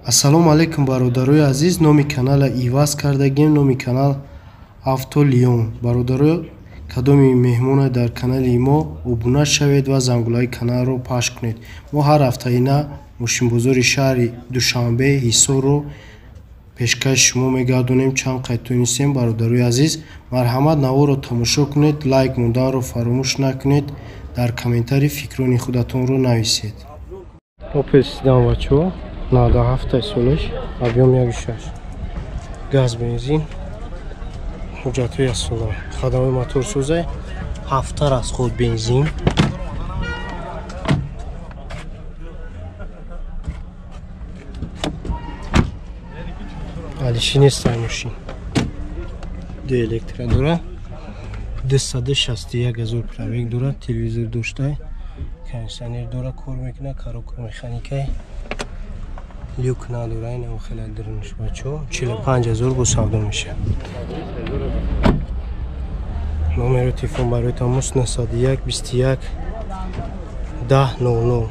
Ассалому алайкум, бародарои азиз. Номи канала иваз кардагем, номи канал Авто Лион. Бародаро, кадоми меҳмона дар канали мо обуна шавед ва зангулаи каналро пахш кунед. Мо ҳар ҳафтаина мошинбозори шаҳри Душанбе, Ҳисорро пешкаши шумо мегардонем. Чанд қайд тонистем, бародарои азиз. Марҳамат, наворро тамошо кунед, лайк монданро фаромӯш накунед, дар комментарий фикрони худатонро нависед. Опел седан, бачаҳо, 97 солаш, объем 1,6, газ, бензин, ҳуҷҷатҳои асола, хадамои моторсозай, ҳафта расход бензин. Алиши нестай мошин. Ду электро дора, 261 ҳазор пробег дора, телевизор доштай, кондиционер дора, кор мекунад, коробка механикай, люк надора, инам хеле дурнуш, бачаҳо. 45 ҳазор бо савдо мешавад. Номери телефон барои тамос 901 21 10 00.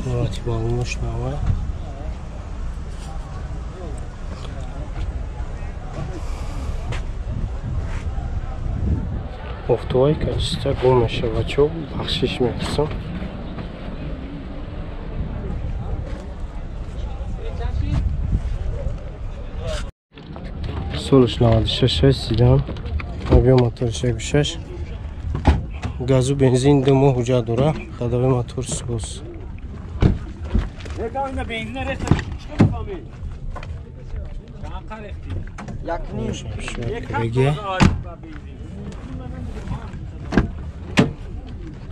Ҳолати балонош навай. Офтовай качество гум мешавад, бачаҳо, бахшиш мепурсам. Солаш 96, седан, объем моторш 1,6, газу бензин, ду моҳ ҳуҷҷат дора, ходовой мотор соз.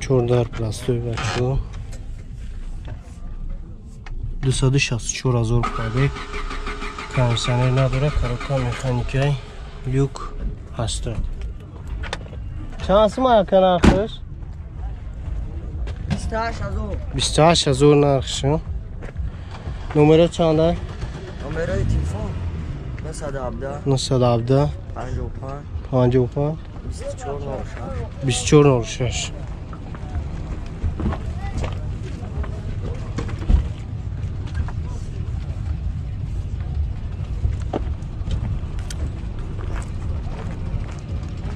Чордар простой, бачаҳо, 264 ҳазор пробег, кондиционер надора, коробка механикай, люк ҳаста. Чанд сум ака нархш? 28 ҳазор. 28 ҳазор нархш. Номеро чанда? Номерои телефон 917 917 55 55 24 06. 24 06.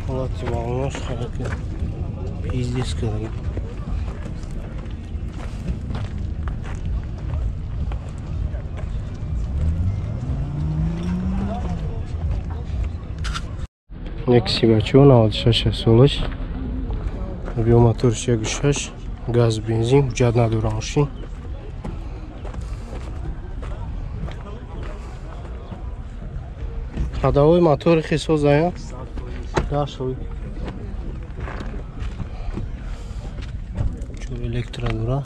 Ҳолати балонош хеле пиздец кардагӣ. Некси, бачаҳо, 96 солаш, объем моторш 1,6, газ, бензин, ҳуҷҷат надора мошин. Ходовой мотори хисозая. Чор электро дора,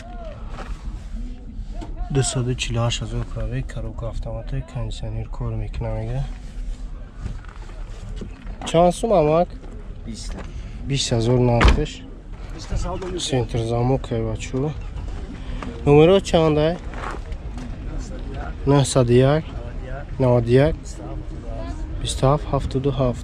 248 ҳазор пробег, коробка автомата, кондиционер кор мекуна, мега. Чанд сум, амак? 20. 20 ҳазор нархш. Центр замок, бачаҳо. Номеро чандай? 901 91 27 77.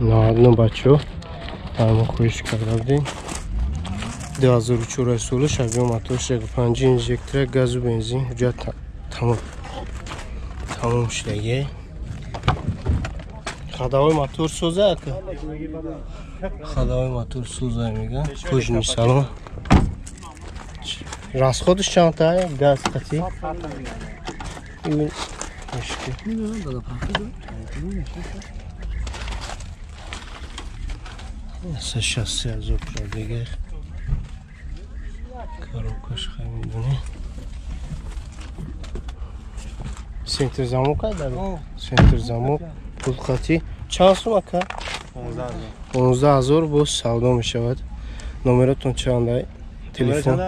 99, бачаҳо, мо хоҳиш карда будем. 2004 солаш, объем моторш 1,5, инжектора, газу бензин, ҳуҷҷат тамом тамом шудаги. Ходовой мотор соза, ака? Ходовой мотор соза, мега. Кожаный салон. Расходш чанд та газ қати? Мушки. 63 ҳазор пробега, коробкаш хай, медонӣ. Центр замок дар? Центр замок пулқати. Чанд сум ака? 15000 боз савдо мешавад. Номеротон чанд? Телефон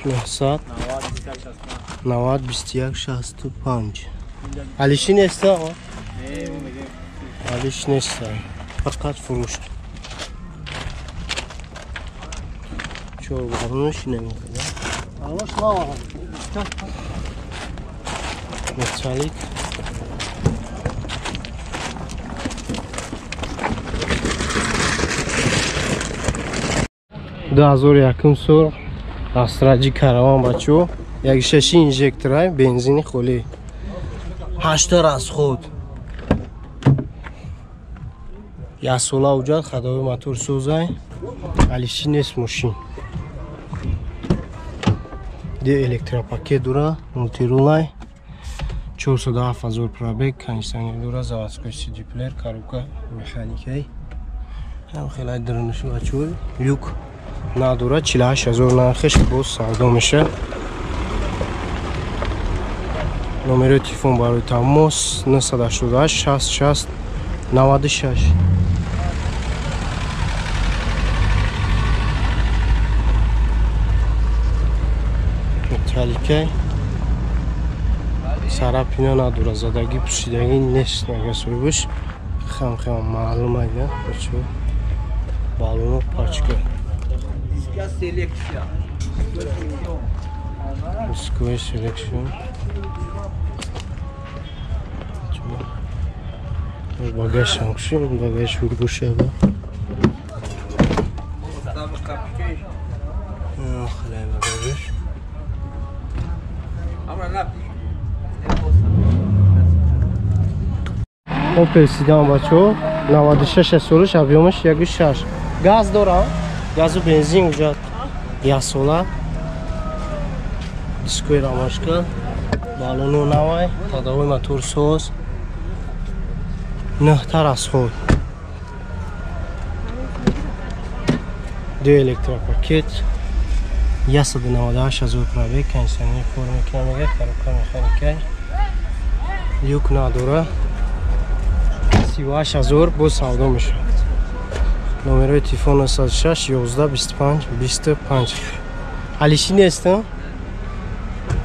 900 90 21 65. Алиши нест аға? Алиш нест. Фақат фурӯш. Чор барош намекунад. Металлик. Ду ҳазору якум сол Астраҷи караван бачо. Як шаши инжекторай бензини холӣ. 8 расход. Як сола уҷад ходовой мотор созай. Алиши нест мошин. Ди электропакет дура, мультирулай. 407 000 пробег, кондиционер дура, заводской CD плеер, коробка механикай. Ҳам хелай дурнуш бачо. Люк надора, 48000 нархиш боз савдо мешавад. Номери телефон барои тамос 988 60 60 96. Металликай. Сарапина надора, задагӣ пӯшидагӣ нест нагасоибш. Хам хам маълум айда бачо. Балоно пачка. Дисковая селекция. Багаж санкшн, багаж ургушева. Хлеб багаж. Опел седан бачо, 96 солиш, объемаш 1.6. Газ дора, газу бензин уҷад. Як сола. Дискои рамашка, балону навай, ходовой мотор соз. 9 расход. Ду электропакет. 198 000 пробег, кондиционер кор мекунад, мега коробка механикай. Люк надора. 38000 боз савдо мешавад. Номерои телефон 906 11 25 25. Алиши нест?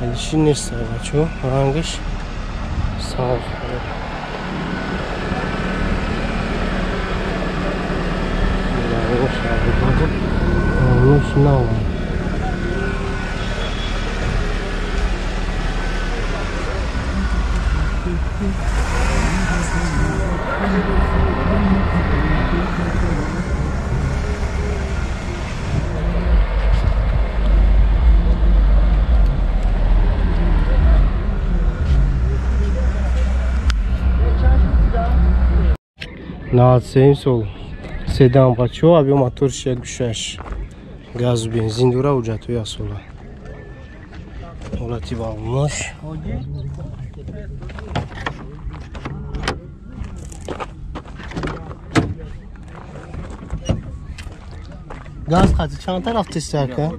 Алиши нест, бачо. Рангаш сабз. Рангаш нав. 97 сол седан бачо, объем моторш 1.6. Газу бензин дура, уҷату як сола. Ҳолати балонаш. Газ қати чанд тараф тиста ака?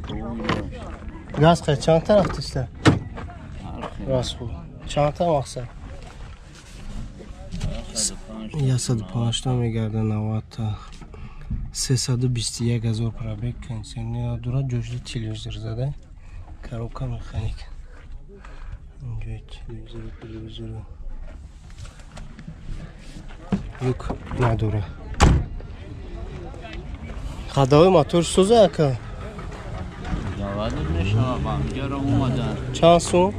Газ қати чанд тараф тиста? Расход. Чанд та мақсад? 105 та мегарда 90 та. 321 000 пробег, кондиционер дура, ҷои телевизор зада, коробка механик. Ҷои телевизор. Люк надора. Ходовой мотор соза ака? Чанд сум?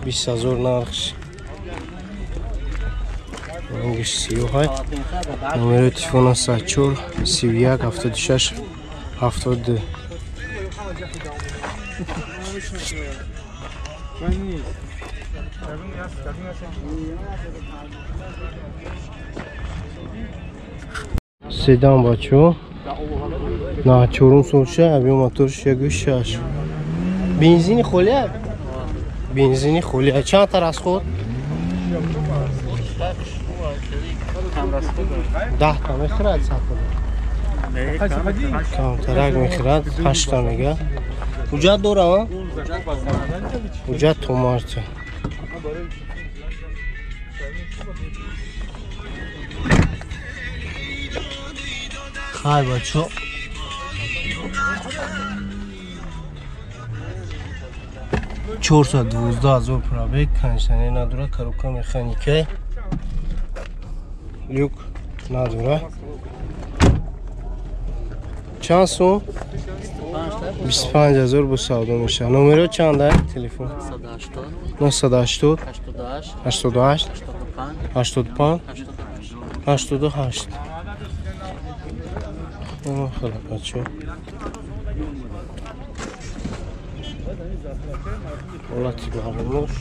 20 000 нархш. Рангиш сиёҳай. Номери телефон 04 31 76 72. Седан бачо. На чорум солша, объем моторш 1.6. Бензини холия? Бензини холия. Чанд та расход? 10 та мехӯрад сатода. Камтарак мехӯрад, 8 та мега. Ҳуҷҷат дора? Ҳуҷҷат то марта. Хай бачо. 412 000 пробег, кондиционер надора, коробка механика, люк надора. Чанд сум? 25 000 бо савдо мешавад. Номеро чанд телефон? 980 88 85 88. Хеле бачо. Ҳолати баронош.